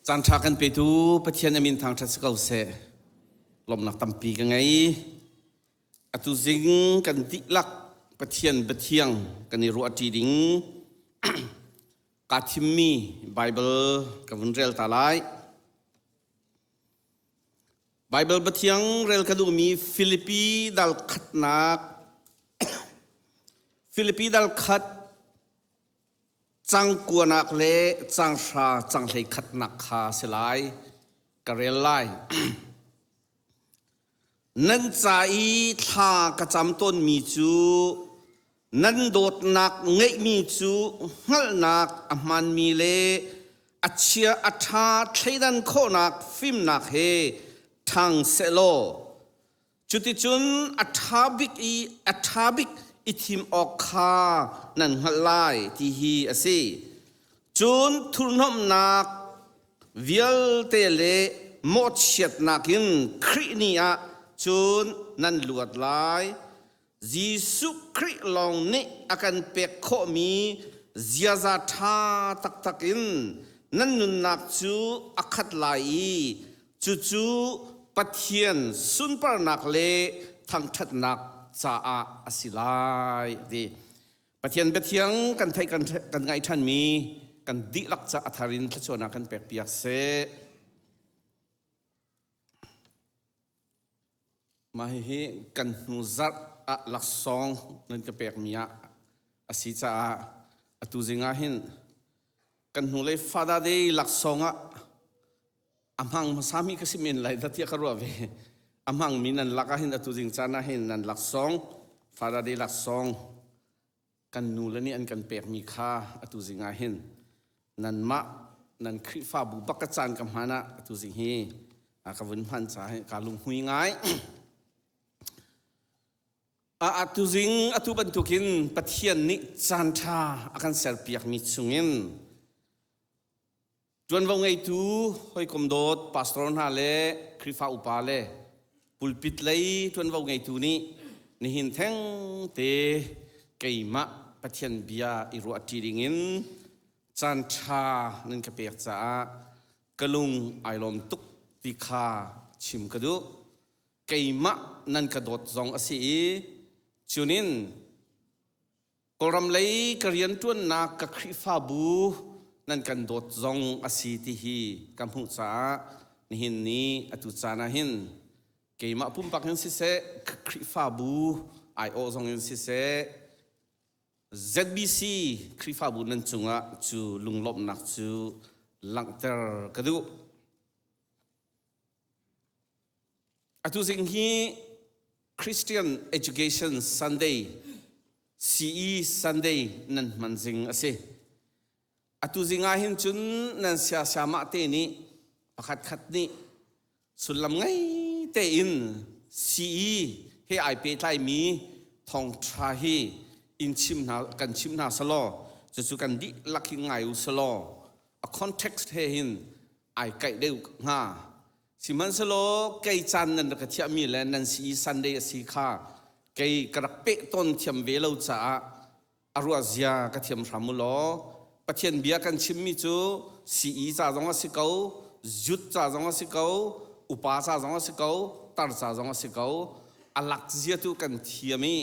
Caan ṭha kan petu Pathian a min thangṭhat si ko seh. Lawmhnak tampi ka ngei. Atu zing kan dihlak Pathian biathiang kan i ruahṭi ding kaa thimmi Baibal ka vun rel ta lai. Baibal biathiang rel ka duhmi Filipi dal khatnak Filipi dal khat cang kuanak le cang hra cang hlei khatnak kha si lai ka rel lai. Nan ca i thla ka cam tawnmi cu nan dawtnak ngeihmi cu hngalhnak a hmaanmi le a chia a ṭha thleidan khawhnak fimnak he ṭhang sehlaw cuticun a ṭha bik i a ṭha bik i thim awk kha nan hngalh lai ti hi a si. Cun thurhnomhnak vialte le mawhchiatnak in Khrih ni ah cun nan luat lai. Jesuh Khrih lawng nih a kan pek khawhmi ziaza ṭha taktak in nan nunnak cu a khat lai i cucu Pathian sunparnak le thangṭhatnak caah a si lai a ti. Pathian biathiang kan theih kan kan ngaih ṭhanmi kan dihlak ca a thar in thluachuahnak kan pek piak seh. Mah hihi kan hnu zarh ah laksawng nan ka pekmi ah a si caah atu zing ah hin kan hnulei Father Day laksawng ah a hmang hmasami ka si men lai dah tiah ka ruah ve. A hmangmi nan lak ah hin atu zing caan ah hin nan laksawng Father Day laksawng kan nule nih an kan pekmi kha atu zing ah hin nanmah nan Khrihfabu bak ka caan ka hman ah atu zing hi ka vun hman ca hi ka lunghmui ngai. Atu zing atu bantukin Pathian nih caan ṭha a kan serpiakmi chungin Ṭuanvo ngeitu hawikom dawt pastor hna le Khrihfa upa le pulpit lei ṭuanvo ngeitu nih nihin thengte keimah Pathian bia i ruahṭi dingin caanṭha nan ka pek caah ka lung ai lawm tuk ti kha chim ka duh. Keimah nan ka dawt zong a si i cunin Kawlram lei ka rianṭuannak ka Khrihfabu nan kan dawt zong a si ti hi ka hmuh caah nihin ni atu caan ah hin keimah pumpak in siseh Khrihfabu aiawh zong in siseh ZBC Khrihfabu nan cungah cu lunglawmhnak cu langhter ka duh. Atu zing hi Christian Education Sunday CE Sunday nan hman zing a si. Atu zing ah hin cun nan siasiamah te nih pakhat khat nih sullam ngei tein CE he ai pehtlaimi thawngṭha hi in chim hna kan chim hna selaw cucu kan dihlak hi ngai u selaw a context he hin ai kaih deuh hnga. Sihmanhsehlaw kei caan nan rak ka thiahmi le nan si i Sunday a si kha kei ka rak peh tawn thiam ve lo caah a ruah zia ka thiam hram u law Pathian bia kan chimmi cu CE ca zong a si ko, youth ca zong a si ko, upa ca zong a si ko, tar ca zong a si ko. A lak zia tu kan thiam i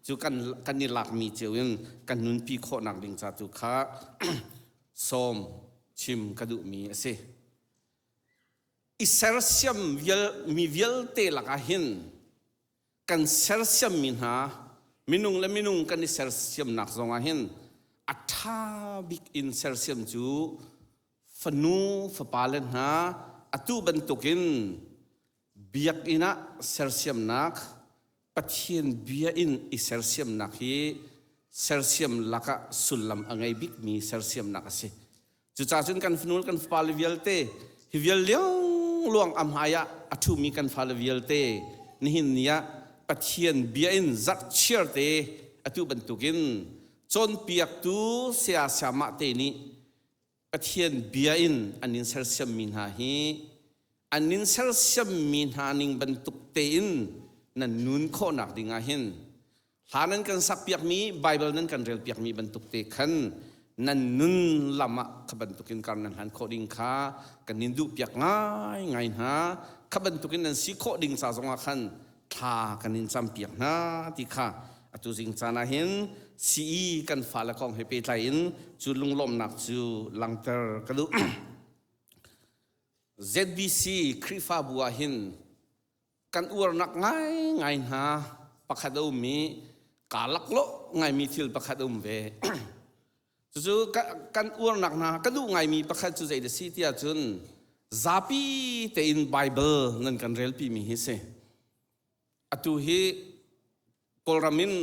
cu kan kan i lakmi cio in kan nunpi khawhnak ding ca tu kha sawm chim ka duhmi a si. I sersiam vial mi vialte lakah hin kan sersiammi hna minung le minung kan i sersiamnak zongah hin a ṭha bik in sersiam cu fanu fapale hna atu bantukin biakinn ah sersiamnak Pathian bia in i sersiamnak hi sersiam lakah sullam a ngei bikmi sersiamnak a si. Cucaah cun kan fanu kan fapale vialte hi vial liangluang a hmai ah a ṭhumi kan fale vialte nihin ni ah Pathian bia in zarhchiar te atu bantukin cawnpiaktu saya sayamah te nih Pathian bia in an in sersiammi hna hi an in sersiammi hna ning bantuk tein nan nun khawhnak ding ah hin hla nan kan sakpiakmi Bible nan kan relpiakmi bantuk te khan Nan nun lam ah kha bantukin kar nan hlan khawh ding kha kan in duh piak ngai ngai hna. Kha bantukin nan si khawh ding ca zongah khan thla kan in cam piak hna ti kha atu zing caan ah hin CE kan fale kong he pehtlai in cu lunglawmhnak cu langter ka duh. ZBC Khrihfabu ah hin kan uarnak ngaingai hna pakhat a um i kaa laklawh ngaimi thil pakhat a um ve. Cucu kan uarnak hna ka duh ngaimi pakhat cu zei da si tiah cun zapi tein Bible nan kan relpi mi hi si. Atu hi Kawlram in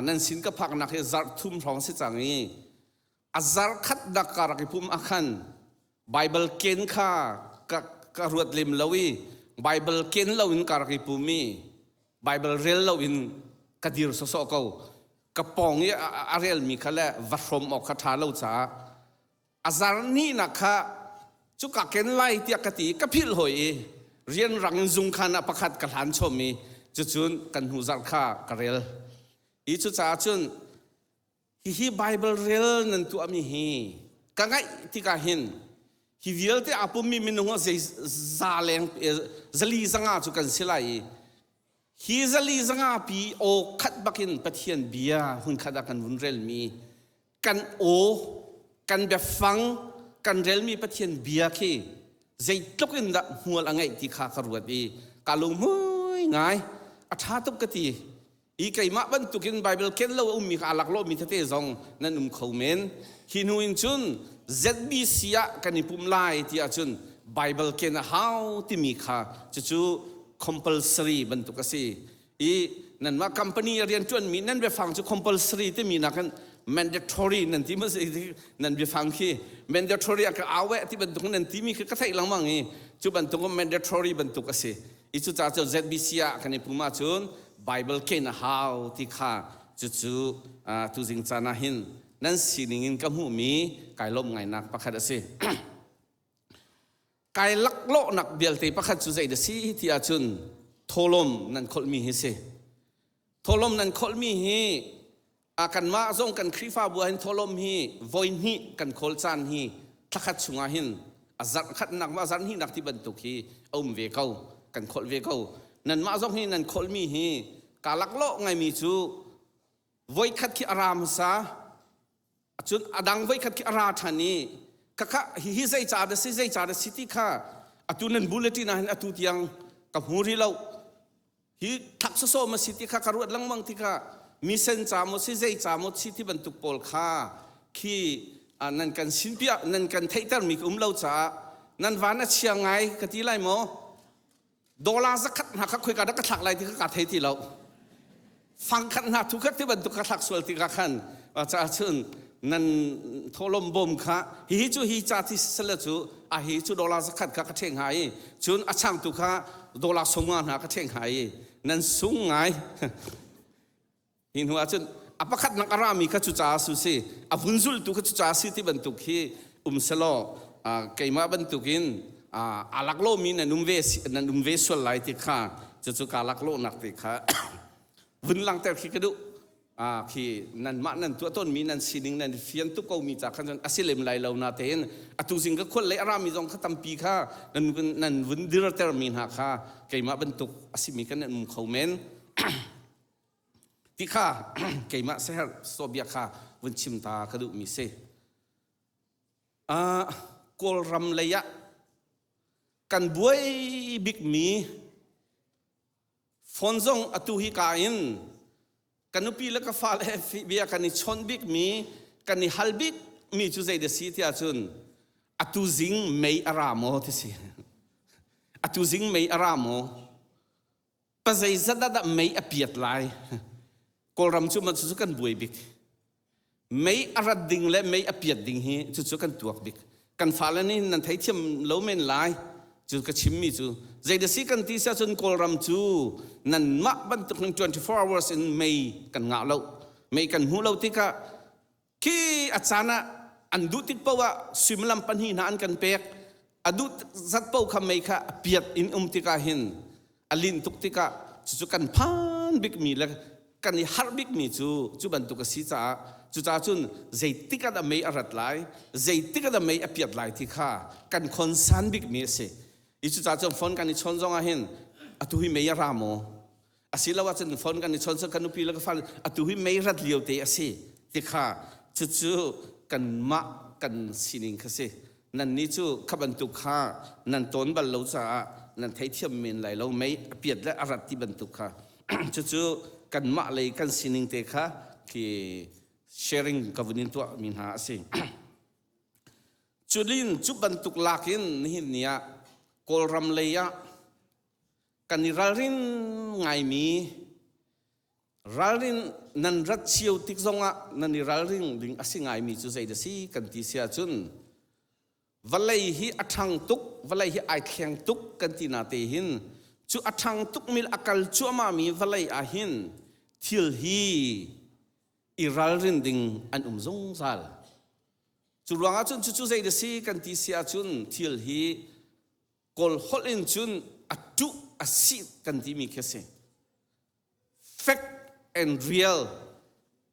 nan sin ka phaknak hi zarh thum hrawng si cang i a zarh khat dak ka rak i pum ah khan Bible ken kha ka, ka ruat lem lo i Bible ken lo in ka rak i pum i Bible rel lo in ka dir sawsawh ko. Ka pawng i a relmi kha le va hrawm awk kha ṭha lo caah a zar nihnak kha cuka ken lai tiah ka ti i ka philh hoi i rianrang in zungkhan ah pakhat ka hlan chom i cucun kan hnu zarh kha ka rel. I cucaah cun Hihi Baibal rel nan tuahmi hi ka ngaih tikah hin hi vialte aa pummi minung ah zei za leng zali zanga cu kan si lai i hi zali zanga pi aw khat bakin Pathian bia hun khat ah kan vun relmi kan aw kan biafang kan relmi Pathian bia khi zeitluk in dah hmual a ngeih ti kha ka ruat i ka lunghmui ngai a ṭha tuk ka ti. I keimah bantukin Bible ken lo a ummi kha aa laklawhmi tete zong nan um kho men. Hi hnu in cun ZBC ah kan i pum lai ti ahcun Bible ken a hau timi kha cucu compulsory bantuk a si. I nanmah company a rianṭuanmi nan biafang cu compulsory timi nakin mandatory nan ti ma nan biafang khi mandatory a ka au eh ti bantuk nan timi khi ka theih lengmang i cu bantuk mandatory bantuk a si. I cucaah cun ZBC ah kan i pum ahcun Bible ken a hau ti kha cucu tuzing caan ah hin nan sining in ka hmuhmi kai lawmh ngainak pakhat a si. Kai laklawhnak vialte pakhat cu zei dah si ti ahcun thawlawm nan kholhmi hi si. Thawhlawm nan kholhmi hi a kanmah zong kan Khrihfabu ah hin thawhlawm hi voi hnih kan khawl caan hi thlakhat chungah hin a zarh khatnak ma zarh hnihnak ti bantuk hi a um ve ko kan kholh ve ko. Nanmah zong hi nan kholhmi hi kaa laklawh ngaimi cu voi khat khi a ra hmasa cun a dang voi khat khi a ra ṭhan i khakha hihi zei ca dah si zei ca dah si ti kha atu nan bulletin ah hin atu tiang ka hmu rih lo. Hi thak sawsawh ma si ti kha ka ruat lengmang tikah misen ca maw si zei ca maw si ti bantuk pawl kha khi nan kan sinpiah nan kan theihtermi ka um lo caah nan van a chia ngai ka ti lai maw? Dollar zakhat hna kha khoika dah ka thlak lai ti kha kaa thei ti lo. Fangkhat hna thukhat ti bantuk ka thlak sual tikah khan caah cun nan thawhlawm bawm kha hihi cu hi ca ti sale cu a hi cu dollar zakhat kha ka ṭheh hnga i cun a changtu kha dollar sawmnga hna ka ṭheh hnga i nan sung ngai. Hi hnu ah cun a pakhatnak a rami kha cucaah su si a vun zultu kha cucaah si ti bantuk hi um selaw keimah bantukin aa laklawmi nan um ve nan um ve sual lai ti kha cucu kaa laklawhnak ti kha vun langhter khi ka duh. Khi nanmah nan tuah tawnmi nan sining nan fian tuk komi ca khan cun a si lem lai lo natein atu zing ka khual lei a rami zong kha tampi kha nan nan vun dirtermi hna kha keimah bantuk a simi kan nan um kho men ti kha keimah seher sawbia kha vun chim ta ka duhmi si. Kawlram lei ah kan buai bikmi Phone zong atu hi ka in ka nupi le ka fale he bia kan i chawnh bikmi kan i hal bikmi cu zei dah si tiah cun atu zing mei a ra maw ti si. Atu zing mei a ra maw? Pa zeizat dah mei a piat lai? Kawlram cu man cu kan buai bik. Mei a rat ding le mei a piat ding hi cucu kan tuak bik. Kan fale nih nan theithiam lo men lai. Cu ka chimmi cu zei si kan ti siah cun Kawlram cu nanmah bantuk in 24 hours in mei kan ngah lo. Mei kan hmu lo tikah khi a caan ah an duh tik paoh ah suimilam pahnih hna an kan pek. A duh zat paoh kha mei kha a piat in um tikah hin a linh tuk tikah cucu kan phan bikmi le kan i harh bikmi cu cu bantuk a si caah Cucaah cun zeitik ah dah mei a rat lai, zeitik ah dah mei a piat lai ti kha kan concern bikmi a si. I cucaah cun phone kan i chawn zong ah hin atu hi mei a ra maw? Asiloah cun phone kan i chawn cun kan nupi le ka fale atu hi mei rat lio te a si ti kha cucu kanmah kan sining kha si. Nannih cu kha bantuk kha nan tawn bal lo caah nan theithiam men lai lo mei a piat le a rat ti bantuk kha. Cucu kanmah lei kan sining te kha khi sharing ka vun in tuah mi hna a si. Culin cu bantuk lak in nihin ni ah Kawlram lei ah kan i ralrin ngaimi ralrin nan rat cio tik zongah nan i ralring ding a si ngaimi cu zei dah si kan ti si ahcun vawlei hi a ṭhang tuk vawlei hi ai thleng tuk kan ti na te hin cu a ṭhang tuk mi a kal cuahmah mi vawlei ah hin thil hi i ralrin ding an um zungzal. Cu ruangah cun cucu zei dah si kan ti si ahcun thil hi Kawl holh in cun a ṭuh a si kan timi khi a si. Fact and real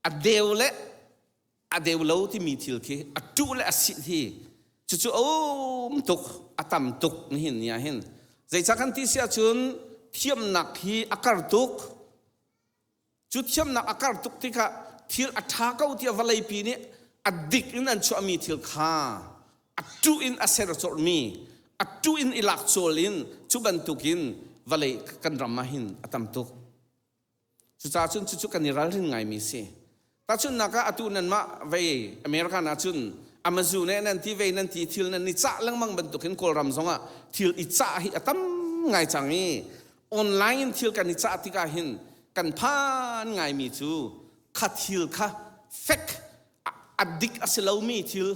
a deu le a deu lo timi thil khi a ṭuh le a sit hi cucu a um tuk a tam tuk nihin ni ah hin zeicah kan ti si ahcun thiamnak hi a kar tuk. Cu thiamnak a kar tuk tikah thil a ṭha ko tiah vawleipi nih a dik in an chuahmi thil kha a ṭuh in a ser cawlhmi, a ṭuh in i lak cawl in cu bantukin vawlei kan ram ah hin a tam tuk. Cucaah cun cucu kan i ralrin ngaimi si. Tahchunhnak ah atu nanmah vei America ah cun Amazon eh nan ti vei nan ti thil nan i cah lengmang bantukin Kawlram zongah thil i cah hi a tam ngai cang i online in thil kan i cah tikah hin kan phan ngaimi cu kha thil kha fek a dik a si lomi thil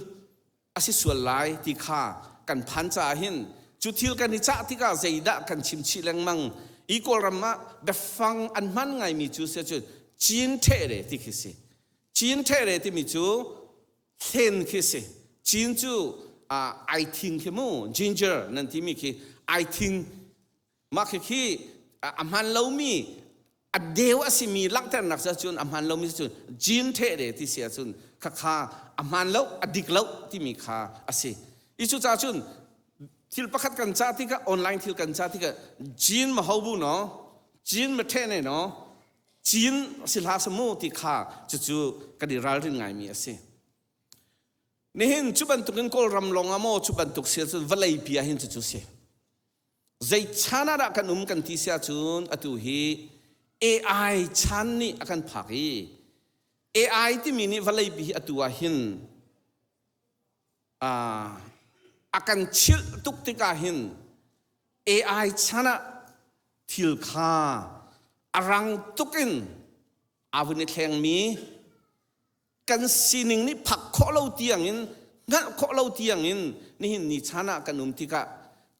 a si sual lai ti kha kan phan caah hin cu thil kan i cah tikah zeidah kan chim chih lengmang i Kawlram ah biafang an hman ngaimi cu si cun cin ṭhe ti khi si. Cin ṭhe timi cu hlen khi si. Cin cu ai thing khi mu ginger nan timi khi ai thing mah khi a hman lomi a deu a simi langhternak cu cun a hman lomi cun jin the de ti si ahcun khakha a hman lo a dik lo timi kha a si. I cu ca cun thil pakhat kan ca tikah online thil kan ca tikah jin ma ho bu no jin ma the ne no cin si hla samu ti kha cucu kan i ralrin ngaimi a si. Nihin cu bantukin Kawlram lawng ah maw cu bantuk si ahcun vawlei pi ah hin cucu si. Zei chan ah dah kan um kan ti si ahcun atu hi AI chan nih a kan phak i AI timi nih vawlei pi hi atu ah hin a kan chilh tuk tikah hin AI chan ah thil kha a rang tuk in aa vun i thlengmi kan sining nih phak khawh lo tiangin hngalh khawh lo tiangin nihin ni chan ah kan um tikah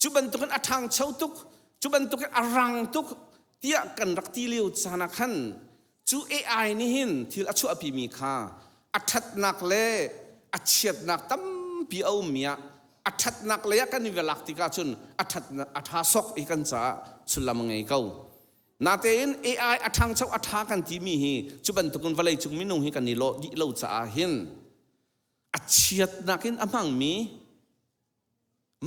cu bantukin a ṭhangcho tuk cu bantukin a rang tuk tiah kan rak ti lio caan ah khan cu AI nih hin thil a chuahpimi kha a ṭhatnak le a chiatnak tampi a ummi ah a ṭhatnak lei ah kan i lak tikah cun a ṭhatnak a ṭha sawk i kan caah sullam a ngei ko. Natein AI a ṭhangcho a ṭha kan timi hi cu bantukin vawleicung minung hi kan i lawh dih lo caah hin a chiatnak in a hmangmi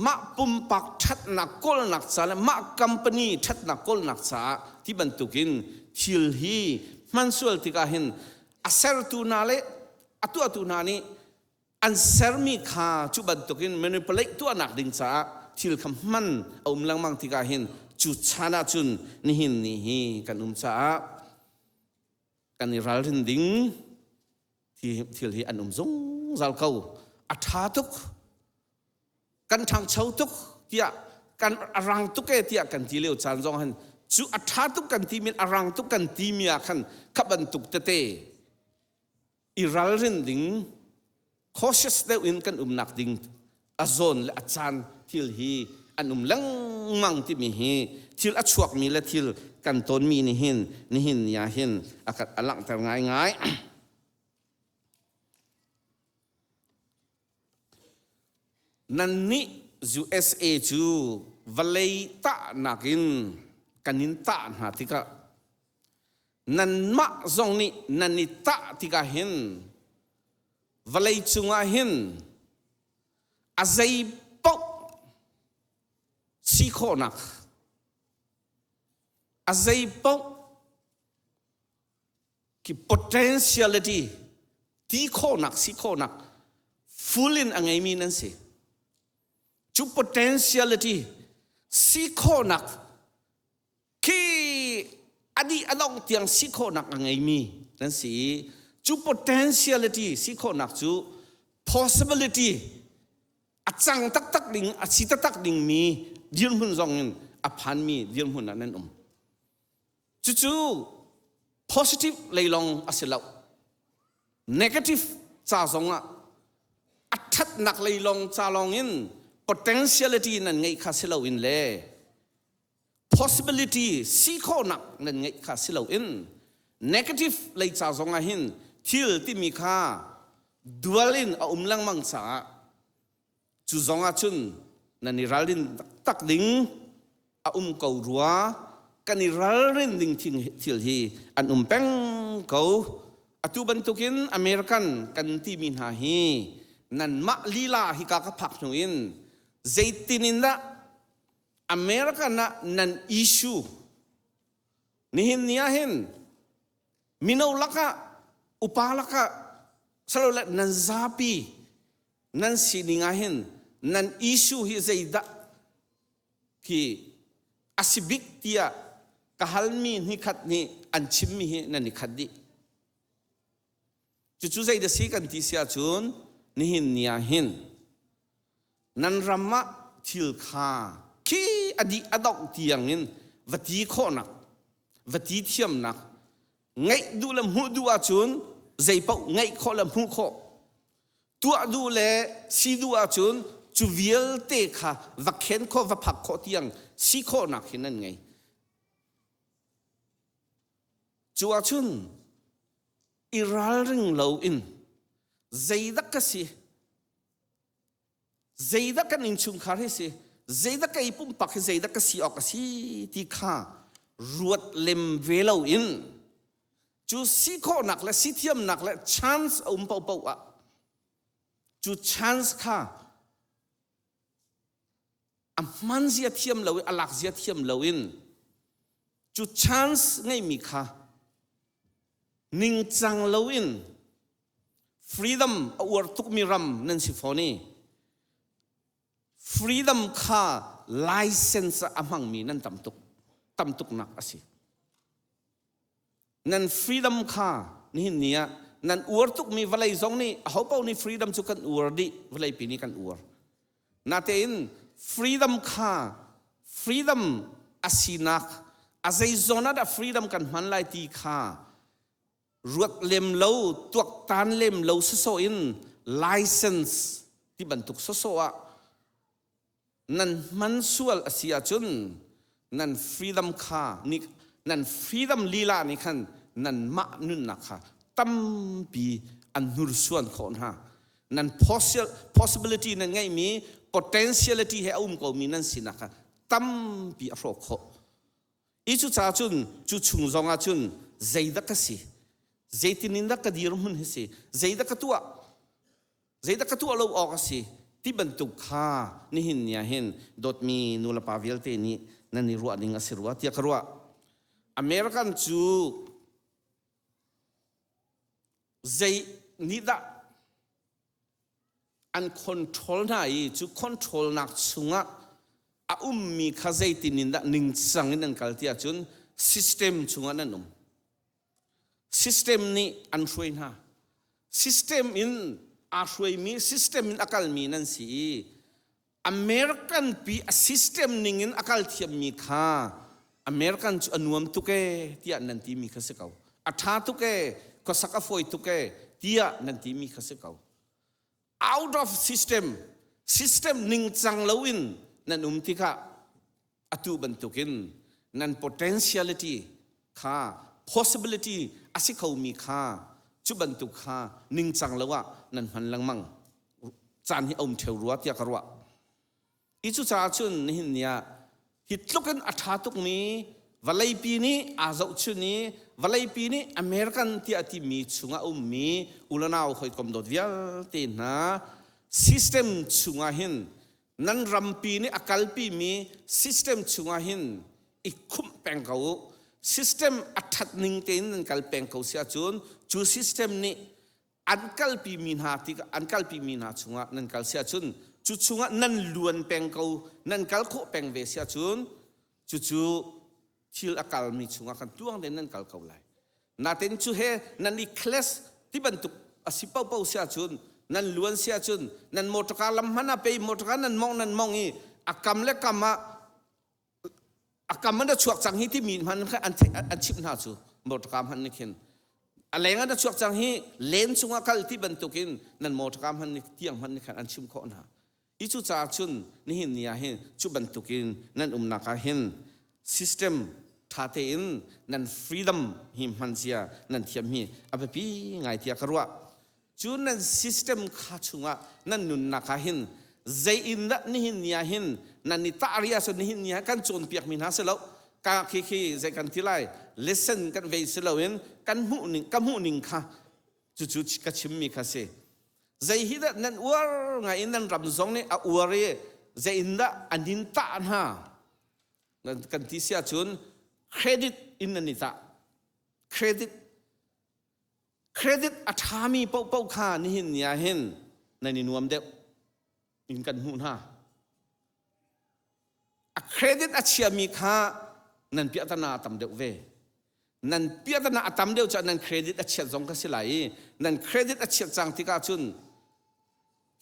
mah pumpak ṭhatnak kawlnak ca le mah company ṭhatnak kawlnak caah ti bantukin thil hi hman sual tikah hin a sertu hna le a tuahtu hna nih an sermi kha cu bantukin manipulate tuahnak ding caah thil kha hman a um lengmang tikah hin cu chan ah cun nihin ni hi kan um caah kan i ralrin ding thil hi an um zungzal ko. A ṭha tuk, kan ṭhangcho tuk tiah kan a rang tuk e tiah kan ti lio caan zong hin cu a ṭha tuk kan timi a rang tuk kan timi ah khan kha bantuk tete i ralrin ding cautious deuh in kan umnak ding a zawn le a caan thil hi an um lengmang timi hi thil a chuakmi le thil kan tonmi nih hin nihin ni ah hin a langhter ngaingai. Nannih USA cu vawlei tahnak in kan in tah hna tikah nanmah zong nih nan i tah tikah hin. Vawlei cungah hin a zei paoh si khawhnak, a zei paoh ki potentiality ti khawhnak si khawhnak full in a ngeimi nan si. Cu potentiality si khawhnak khi a dih a dongh tiang si khawhnak a ngeimi nan si i cu potentiality si khawhnak cu possibility a cang taktak ding a si taktak dingmi dirhmun zong in a phanmi dirhmun ah nan um. Cucu positive lei lawng a si lo. Negative ca zong ah a ṭhatnak lei lawng ca lawng in potentiality nan ngeih kha si loin le possibility si khawhnak nan ngeih kha si loin negative lei ca zong ah hin thil timi kha dual in a um lengmang caah Cu zong ah cun nan i ralrin taktak ding a um ko rua. Kan i ralrin ding thil hi an um peng ko. Atu bantukin American kan timi hna hi nanmah lila hika ka phak hnu in zeitin in dah American ah nan issue nihin ni ah hin mino lakah upa lakah salole nan zapi nan sining ah hin nan issue hi zeidah khi a si bik tiah ka halmi hnikhat nih an chimmi hi nan i khat dih. Cucu zeidah si kan ti si ahcun nihin ni ah hin nan ram ah thil kha khi a dih a dongh tiang in va ti khawhnak va ti thiamnak ngeih duh le hmuh duh ahcun zeipaoh ngeih khawh le hmuh khawh tuah duh le si duh ahcun cu vialte kha va khen khawh va phak khawh tiang si khawhnak hi nan ngei. Cu ahcun i ralring lo in zeidah ka si zeidah kan innchungkhar hi si zeidah kei pumpak hi zeidah ka si awk a si ti kha ruat lem ve lo in cu si khawhnak le si thiamnak le chance a um paohpaoh ah cu chance kha a hman zia thiam lo i a lak zia thiam lo in cu chance ngeimi kha ningcang lo in freedom a uar tukmi ram nan si fawn i freedom kha license a hmangmi nan tam tuk tam tuknak a si. Nan freedom kha nihin ni ah nan uar tukmi vawlei zong nih ahopaoh nih freedom cu kan uar dih vawleipi nih kan uar. Natein freedom kha freedom a sinak a zeizawn ah dah freedom kan hman lai ti kha ruat lem lo tuaktan lem lo sawsawh in license ti bantuk sawsawh ah nan hman sual a si ahcun nan freedom kha nih nan freedom lila nih khan nanmah nunnak kha tampi an hnursuan khawh hna. Nan possibility nan ngeihmi potentiality he a um komi nan sinak kha tampi a hrawk khawh. I cucaah cun cu chung zongah cun zeidah ka si, zeitin in dah ka dirhmun hi si, zeidah ka tuah, zeidah ka tuah lo awk a si ti bantuk kha nihin ni ah hin dawtmi nulepa vialte nih nan i ruah ding a si rua tiah ka ruah. American cu zei nih dah an control hna i cu control nak chungah a ummi kha zeitin in dah ningcang in an kal ti ahcun system chungah nan um. System nih an hruai hna. System in aa hruaimi, system in a kalmi nan si i American pi a system ning in a kal thiammi kha American cu a nuam tuk ee tiah nan timi kha si ko. A ṭha tuk ee, khuasak a fawi tuk ee tiah nan timi kha si ko. Out of system, system ningcang loin nan um tikah atu bantukin nan potentiality kha possibility a si khomi kha cu bantuk kha ningcang lo ah nan hman lengmang caan hi a um ṭheo rua tiah ka ruah. I cucaah cun nihin ni ah hi tluk in a ṭha tukmi vawleipi nih aa zohchun i Vawleipi nih American tiah timi chungah ummi ulanau hawikom dawt vialte hna system chungah hin nan rampi nih a kalpimi system chungah hin i khumh peng ko u. System a ṭhat ning tein nan kal peng ko si ahcun cu system nih an kalpimi hna tik an kalpimi hna chungah nan kal si ahcun cu chungah nan luan peng ko nan kal khawh peng ve si ahcun cucu thil a kalmi chungah khan tluang tein nan kal ko lai. Natin cu he nan i class ti bantuk a si paohpaoh si ahcun nan luan si ahcun nan motorka lam hmanh ah pei motorka nan mong nan mong i a kam le kam ah a kam an a chuak cang hi timi hman kha an an chimh hna cu motorka hman nih khin a leng an a chuak cang hi len chungah kal ti bantukin nan motorka hman nih tiang hman nih khan an chim khawh hna. I cu caah cun nihin ni ah hin cu bantukin nan umnak ah hin system ṭha tein nan freedom hi hman zia nan thiam hi a biapi ngai tiah ka ruah. Cu nan system kha chungah nan nunnak ah hin zei in dah nihin ni ah hin nan i tah rih ahcun nihin ni ah kan cawnpiakmi hna si lo ka khi khi zei kan ti lai lesson kan vei si loin kan hmuh ning ka hmuh ning kha cucu ka chimmi kha si. Zei hi dah nan uar ngai in nan ram zong nih a uar i zei in dah an in tah hna kan ti si ahcun credit in nan i tah. Credit credit a ṭhami paohpaoh kha nihin ni ah hin nan i nuam deuh in kan hmuh hna. A credit a chiami kha nan piahtana a tam deuh ve. Nan piahtana a tam deuh caah nan credit a chiat zong kha si lai i nan credit a chiat cang tikah cun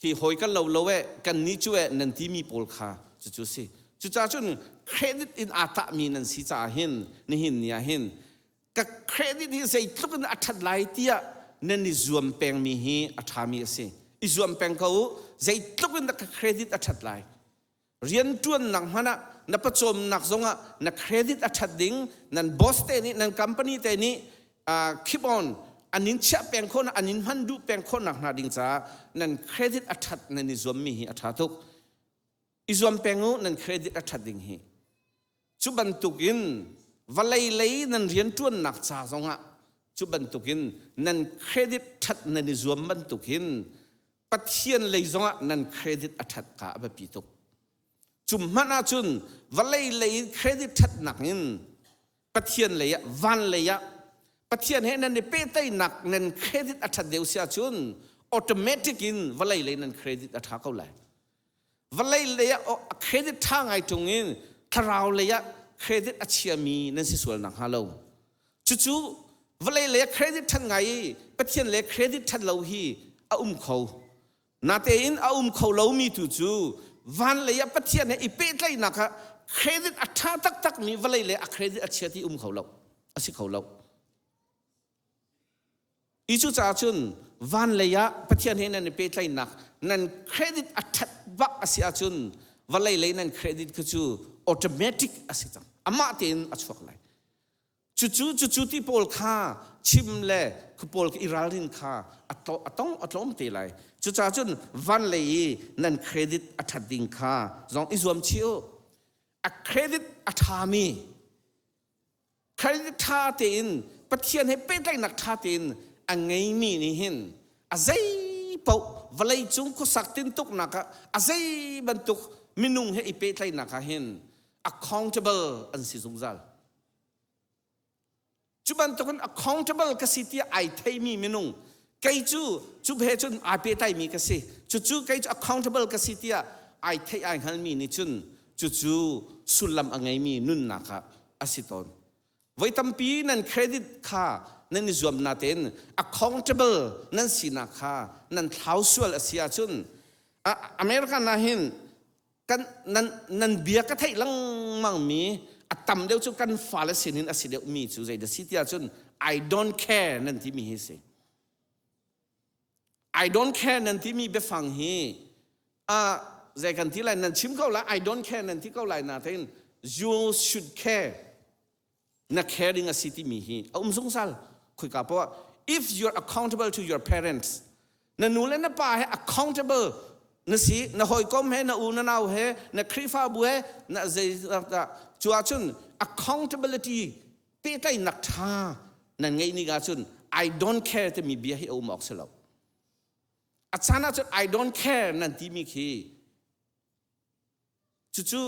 hi hawi kan lo lo eh kan ni cu eh nan timi pawl kha cucu si. Cucaah cun credit in aa tahmi nan si caah hin nihin ni ah hin ka credit hi zeitluk in a ṭhat lai tiah nan i zuam pengmi hi a ṭhami a si. I zuam peng ko u zeitluk in dah ka credit a ṭhat lai. Rianṭuannak hmanh ah na pawcawmnak zongah na credit a ṭhat ding nan boss te nih nan company te nih keep on an in chiah peng khawh an in hman duh peng khawhnak hna ding caah nan credit a ṭhat nan i zuammi hi a ṭha tuk. I zuam peng u nan credit a ṭhat ding hi. Cu bantukin vawlei lei nan rianṭuannak ca zongah cu bantukin nan credit ṭhat nan i zuam bantukin Pathian lei zongah nan credit a ṭhat kha a biapi tuk. Cu hmanh ahcun vawlei lei in credit ṭhatnak in Pathian lei ah van lei ah Pathian he nan i pehtlaihnak nan credit a ṭhat deuh si ahcun automatic in vawlei lei nan credit a ṭha ko lai. Vawlei lei ah credit ṭha ngai ṭung in thlarau lei ah credit a chiami nan si sual nakhnga lo. Cucu vawlei lei ah credit ṭhat ngai i Pathian le credit ṭhat lo hi a um kho. Natein a um kho lomi tu cu van lei ah Pathian he i pehtlaihnak ah credit a ṭha taktakmi vawlei lei a credit a chia ti um kho lo. A si kho lo. I cucaah cun van lei ah Pathian he nan i pehtlaihnak nan credit a ṭhat bak a si ahcun vawlei lei nan credit kha cu automatic a si cang. Amah tein a chuak lai. Cucu cucu ti pawl kha chim le khu pawl i ralrin kha a tong a tlawm te lai. Cucaah cun van lei i nan credit a ṭhat ding kha zong i zuam chih u. A credit a ṭhami Credit ṭha tein Pathian he pehtlaihnak ṭha tein a ngeimi nih hin a zei paoh vawlei cung khuasak tintuknak ah a zei bantuk minung he i pehtlaihnak ah hin accountable an si zungzal. Cu bantukin accountable ka si tiah ai theimi minung kei cu cu he cun ai pehtlaimi ka si cucu kei cu accountable ka si tiah ai theih ai hngalmi nih cun cucu sullam a ngeimi nunnak ah a si tawn. Voi tampi nan credit kha nan i zuam natein accountable nan sinak kha nan thlau sual a si ahcun American ah hin kan nan nan bia ka theih lengmang mi a tam deuh cu kan fale sinin a si deuh mi cu zei dah si tiah cun I don't care nan timi hi si. I don't care nan timi biafang hi a zei kan ti lai nan chim ko lai I don't care nan ti ko lai natein you should care na caring a si timi hi a um zungzal khoika poah if you're accountable to your parents na nu le na pa he accountable na si na hawikom he na u na nau he na Khrihfabu he na zei cu ahcun accountability pehtlaihnak ṭha. Nan ngeih ni ahcun I don't care timi bia hi a um awk si lo. A caan ahcun I don't care nan timi khi cucu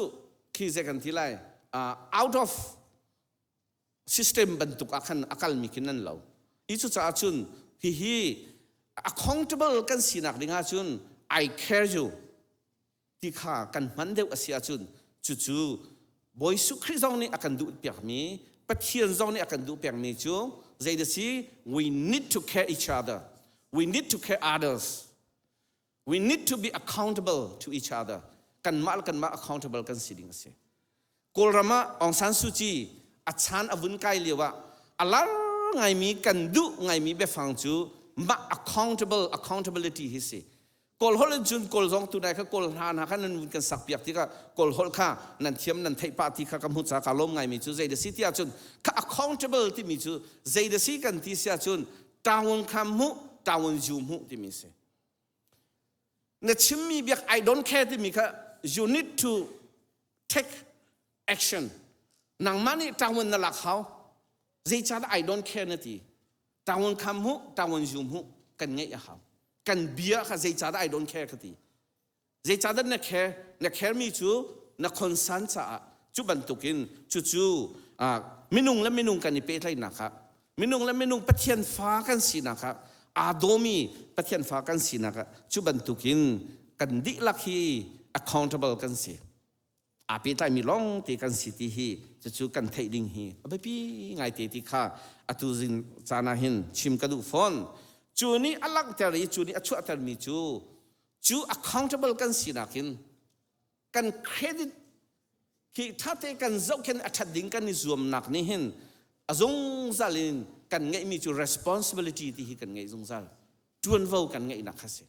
khi zei kan ti lai out of system bantuk ah khan a kalmi khi nan lo. I cucaah cun hihi accountable kan sinak ding ahcun I care you ti kha kan hman deuh a si ahcun cucu Bawi Jesuh Khrih zong nih a kan duh piakmi Pathian zong nih a kan duh piakmi cu zei si we need to care each other. We need to care others. We need to be accountable to each other. Kanmah le kanmah accountable kan si ding a si. Kawlram ah Aung San Suu Kyi a chan a vun kai lio ah a lar ngaimi kan duh ngaimi biafang cu mah accountable accountability hi si. Kawl holh in cun Kawl zong tunai kha Kawl hla hna kha nan vun kan sak piak tikah Kawl holh kha nan thiam nan theih pah ti kha ka hmuh ca ka lawm ngaimi cu zei da si ti ahcun kha accountable timi cu zei da si kan ti si ahcun tawun kha hmuh tawun zu hmuh timi si. Na chimmi biak I don't care timi kha you need to take action. Nangmah nih tawun na lak hau. Zeicahdah I don't care na ti? Tawun kha hmuh, tawun zu hmuh kan ngeih a hau. Kan bia kha zeicahdah I don't care ka ti. Zeicahdah na care? Na care mi cu na concern caah cu bantukin cucu minung le minung kan i pehtlaihnak ah minung le minung Pathian fa kan sinak ah aa dawmi Pathian fa kan sinak ah cu bantukin kan dihlak hi accountable kan si. Aa pehtlaimi lawng te kan si ti hi cucu kan theih ding hi a biapi ngaite ti kha atu zing caan ah hin chim ka duh fawn. Cu nih a langhter i cu nih a chuahtermi cu cu accountable kan sinak in kan credit khi ṭhate kan zohkhenh a ṭhat ding kan i zuamnak nih hin a zungzal in kan ngeihmi cu responsibility ti hi kan ngeih zungzal ṭuanvo kan ngeihnak kha si.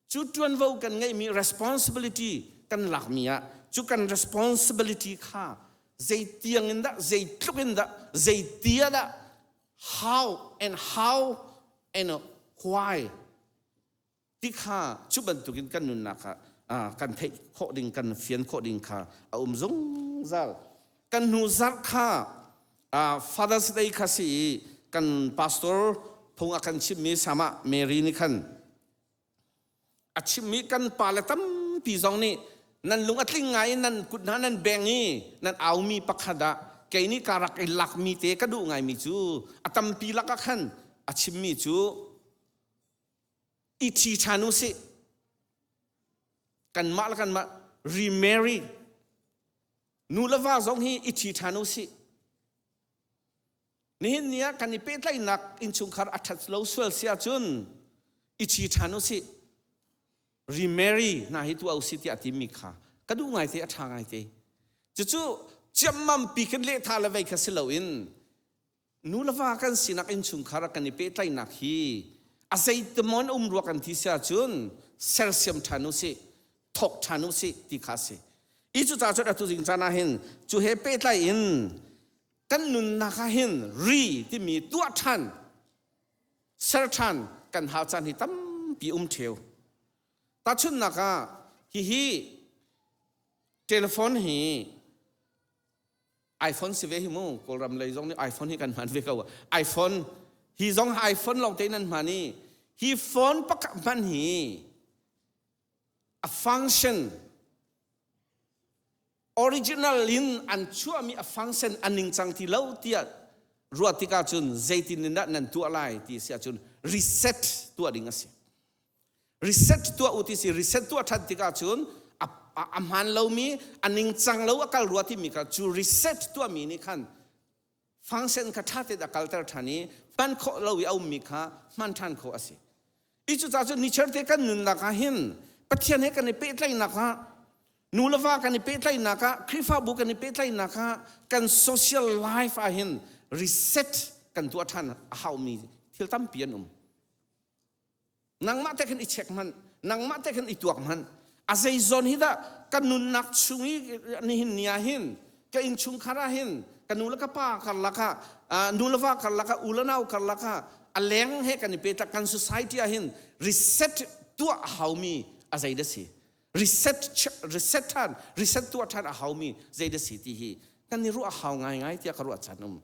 Cu ṭuanvo kan ngeihmi responsibility kan lakmi ah cu kan responsibility kha zeitiang in dah zeitluk in dah zeitia dah how and how and why ti kha cu bantukin kan nunnak ah kan theih khawh ding kan fian khawh ding kha a um zungzal. Kan hnu zarh kha Father's Day kha si i kan pastor phung a kan chimmi sama Mary nih khan a chimmi kan pale tampi zong nih nan lung a tling ngai in nan kut hna nan beng i nan aumi pakhat ah kei nih ka rak i lakmi te ka duh ngaimi cu a tampi lakah khan a chimmi cu i ṭhi ṭhan u sih kanmah le kanmah remarry nu le va zong hi i ṭhi ṭhan u sih Nihin ni ah kan i pehtlaihnak innchungkhar a ṭhat lo sual si ahcun i ṭhi ṭhan u sih. Remarry hna hi tuah u sih tiah a timi kha ka duh ngaite a ṭha ngaite. Cucu ciammam pi khin lehtha le vei kha si loin nu le va kan sinak innchungkhar ah kan i pehtlaihnak hi a zeitimon um rua kan ti si ahcun sersiam ṭhan u sih, thawk ṭhan u sih ti kha a si. I cucaah cun atu zing caan ah hin cu he pehtlai in kan nunnak ah hin ri timi tuah ṭhan ser ṭhan kan hau caan hi tampi um ṭheu. Tahchunhnak ah hihi telephone hi iPhone si ve hi mu Kawlram lei zong nih iPhone hi kan hman ve ko. iPhone hi zong iPhone lawng te nan hman i hi phone pakhat hman hi a function original in an chuahmi a function a ningcang ti lo tiah ruah tikah cun zeitin in dah nan tuah lai ti si ahcun reset tuah ding a si. Reset tuah u ti si reset tuah ṭhan tikah cun a, a hmaan lomi a ningcang lo a kal rua timi kha cu reset tuahmi nih khan function kha ṭha tein a kalter ṭhan i hman khawh lo i a ummi kha hman ṭhan khawh a si. I cucaah cun nichiarte kan nunnak ah hin Pathian he kan i pehtlaihnak ah nu le va kan i pehtlaihnak ah Khrihfabu kan i pehtlaihnak ah kan social life ah hin reset kan tuah ṭhan a haumi thil tampi an um. Nangmah te khan i check hmanh, nangmah te khan i tuak hmanh. A zei zawn hi dah ka nunnak chung i nihin ni ah hin ka innchungkhar ah hin ka nu le ka pa karlak ah nu le va karlak ah u le nau karlak ah a leng he kan i petlak kan society ah hin reset tuah a haumi a zei dah si reset reset than reset tuah than a haumi zei dah si ti hi kan i ruah hau ngaingai tiah ka ruah chan um.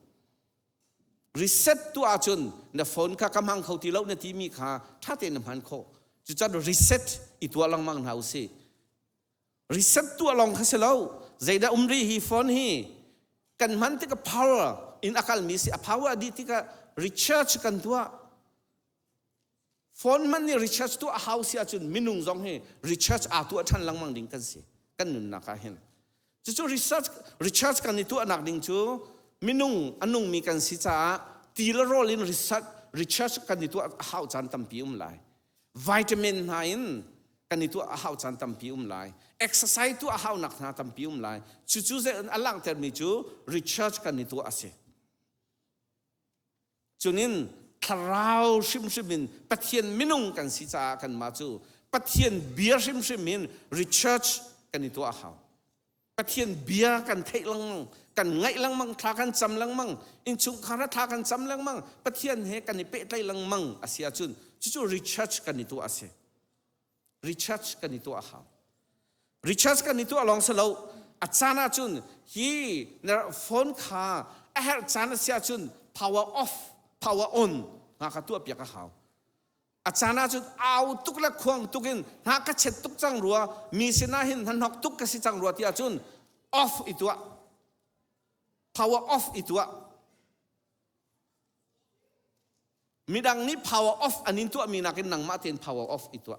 Reset tuah ahcun na phone kha ka hmang kho ti lo na timi kha ṭha tein na hman khawh. Cucaah reset i tuah lengmang hna usih. Reset tuah lawng kha si lo. Zeidah um rih hi phone hi kan hman tikah power in a kalmi si a power a dih tikah recharge kan tuah. Phone hmanh nih recharge tuah a hau si ahcun minung zong hi recharge aa tuah ṭhan lengmang ding kan si kan nunnak ah hin. Cucu research recharge kan i tuahnak ding cu minung a nungmi kan si caah ti le rawl in research recharge kan i tuah a hau caan tampi um lai. Vitamin hna in kan i tuah a hau caan tampi um lai. Exercise tuah a haunak hna tampi um lai. Cucu zei a langhtermi cu recharge kan i tuah a si. Cunin thlarau hrimhrim in Pathian minung kan si caah kanmah cu Pathian bia hrimhrim in recharge kan i tuah a hau. Pathian bia kan theih lengmang, kan ngaih lengmang, thla kan cam lengmang, innchungkhar ah thla kan cam lengmang, Pathian he kan i pehtlaih lengmang a si ahcun cucu recharge kan i tuah a si. Recharge kan i tuah a hau. Recharge kan i tuah lawng si lo, a caan ahcun hi na phone kha a herh caan a si ahcun power off, power on nga kha tuah piak a hau. A caan ahcun au tuk le khuang tuk in hna ka chet tuk cang rua, mi sinah hin hnahnok tuk ka si cang rua ti ahcun off i tuah. Power off i tuah. Midang nih power off an in tuahmi nakin nangmah tein power off i tuah.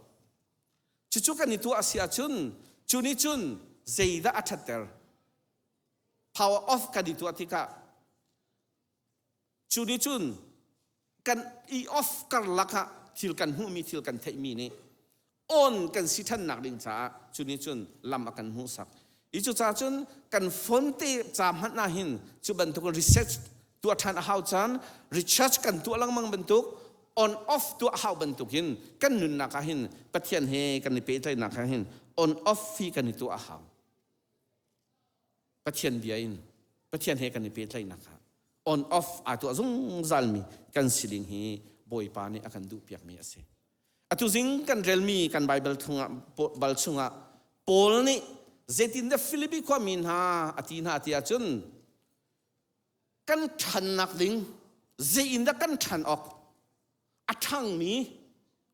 Cucu kan i tuah a si ahcun cu nih cun zeidah a ṭhatter? Power off kan i tuah tikah cu nih cun kan i off karlak ah thil kan hmuhmi thil kan theihmi nih on kan si ṭhannak ding caah cu nih cun lam a kan hmuhsak. I cucaah cun kan phone te ca hmanh ah hin cu bantuk research tuah ṭhan a hau caan recharge kan tuah lengmang bantuk on off tuah hau bantukin kan nunnak ah hin Pathian he kan i pehtlaihnak ah hin on off hi kan i tuah a hau. Pathian bia in Pathian he kan i pehtlaihnak ah on off aa tuah zungzalmi kan si ding hi Bawipa nih a kan duhpiakmi a si. Atu zing kan relmi kan Baibal chungah bal chungah Paul nih zeitindah Filipi khuami hna a ti hna ti ahcun kan ṭhannak ding zei in dah kan ṭhan awk a ṭhangmi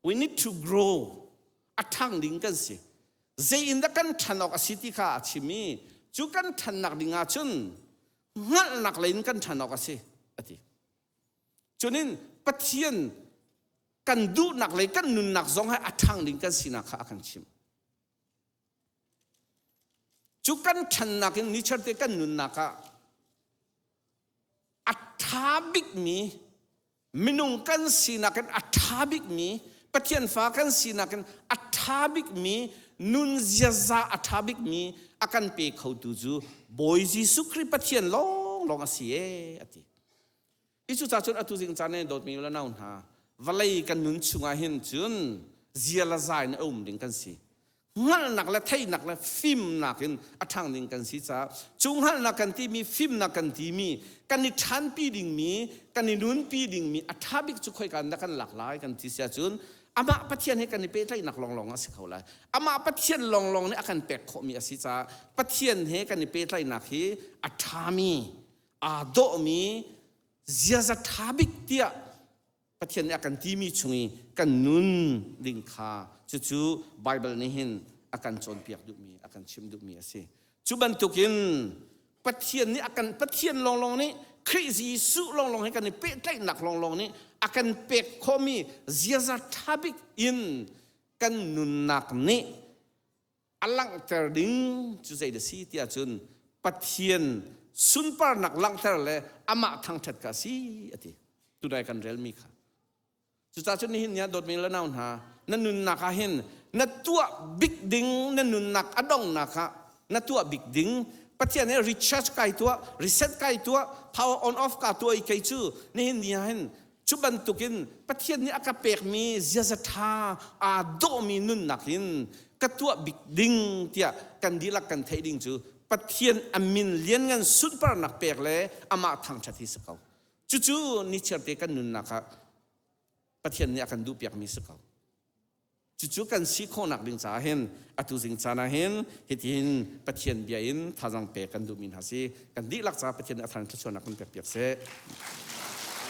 we need to grow a ṭhang ding kan si zei in dah kan ṭhan awk a si ti kha a chim i cu kan ṭhannak ding ahcun hngalhnak lei in kan ṭhan awk a si a ti. Cunin Pathian kan duhnak le kan nunnak zong he a ṭhang ding kan sinak kha a kan chimh. Cu kan ṭhannak in nicharte kan nunnak ah a ṭha bikmi minung kan sinak in a ṭha bikmi Pathian fa kan sinak in a ṭha bikmi nun ziaza a ṭha bikmi a kan pe khotu cu Bawi Jesuh Khrih Pathian lawnglawng a si ee a ti. I cucaah cun atu zing caan i dawtmi u le nau hna, vawlei kan nun chungah hin cun zia le za in a um ding kan si. Hngalhnak le theihnak le fimnak in a ṭhang ding kan si caah cu hngalhnak kan timi, fimnak kan timi, kan i ṭhanpi dingmi, kan i nunpi dingmi a ṭha bik cu khoika in dah kan lak lai kan ti si ahcun amah Pathian he kan i pehtlaihnak lawnglawng a si kho lai. Amah Pathian lawnglawng nih a kan pek khawhmi a si caah Pathian he kan i pehtlaihnak hi a ṭhami aa dawhmi ziaza ṭha bik tiah Pathian nih a kan timi chung i kan nun ding kha cucu Baibal nih hin a kan cawnpiak duhmi a kan chimh duhmi a si. Cu bantukin Pathian nih a kan Pathian lawnglawng nih Khrih Jesuh lawnglawng he kan i pehtlaihnak lawnglawng nih a kan pek khawhmi ziaza ṭha bik in kan nunnak nih a langhter ding cu zei dah si tiah cun Pathian sunparnak langhter le amah thangṭhat kha a si a ti. Tunai kan relmi kha. Cucaah cun nihin ni ah dawtmi le nau hna, na nunnak ah hin na tuah bik ding, na nunnak a donghnak ah na tuah bik ding, Pathian he recharge kai tuah, reset kai tuah, power on off ka tuah i kei cu nihin ni ah hin Cu bantukin Pathian nih a ka pekmi ziaza ṭha aa dawhmi nunnak in ka tuah bik ding tiah kan dihlak kan theih ding cu Pathian a min lianngan sunparnak pek le amah thangṭhat hi si ko. Cucu nichiarte kan nunnak ah Pathian nih a kan duhpiakmi si ko. Cucu kan si khawhnak ding caah hin atu zing caan ah hin hitihin Pathian bia in thazang pek kan duhmi hna si. Kan dihlak caah Pathian nih a thar in thluachuahnak kan pek piak seh.